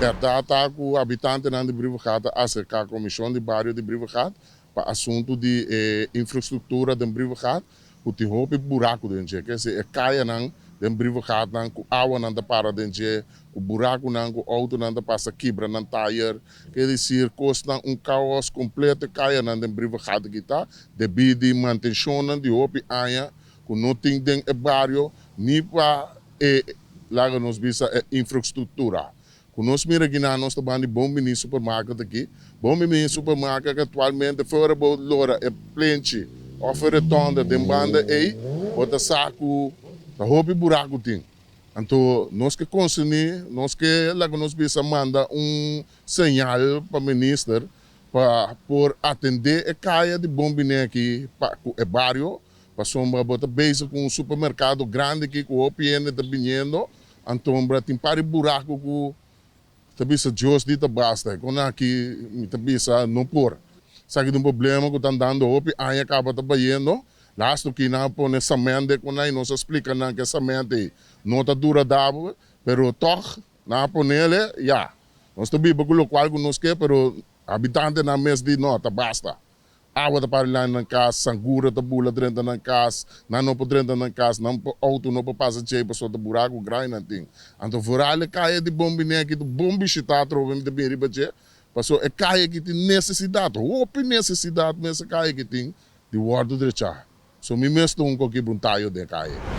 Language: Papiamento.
Bèrdat ta ku habitantenan di Brievengat a aserká Komishon di Bario di Brievengat pa asuntu di e infrastruktura den Brievengat ku tin hopi buraku den dje. Ke esei e kayanan den Brievengatnan ku awanan ta para den dje, ku burakunan ku outonan ta pasa kibra nan tayer. Ke desir kosnan un kaos kompleto e kayanan den Brievengat aki ta debí di mantenshonnan di hopi aña ku no tin den e bario ni pa e laga nos bisa e infrastruktura. Ku nos mira akinan nos ta ban di Bon Bini Supermarket aki. Bon Bini Supermarket aktualmente fuera bo lora e plenchi òf e rotonde den banda ei bo ta sa ku ta hopi buraku tin. Anto nos ke konserní, nos ke laga nos bisa manda un señal pa minister pa por atendé e kaya di Bon Bini aki pa ku e bario pasobra bo ta bezig ku un supermerkado grandi aki ku hopi hende ta biniendo. Antombra tin par di buraku ku ta bisa Dios di ta basta. E kon aki mi ta bisa no por. Esaki ta un problema ku ta andando hopi aña kaba ta bayendo. Lastu ki nan a pone samènt den kon nan i nos a splika nan ku e samènt ei no ta duradabel, pero tòg nan a ponele. Ya, nos ta biba ku lokual ku nos ke, pero habitantenan mes di no, ta basta. Awa ta para lanta nan kas, sangura ta bula drenta nan kas, nan no por drenta nan kas, nan outo no por pasa djei pasobra ta buraku grandi nan tin. Anto vooral e kaya di Bon Biné aki ta bon bishitá atrobe mi ta bin riba dje, pasobra e kaya aki tin nesesidat, hopi nesesidat mes e kaya aki tin di wòrdu drechá. So mi mes ta un ku a kibra un tayo den e kaya.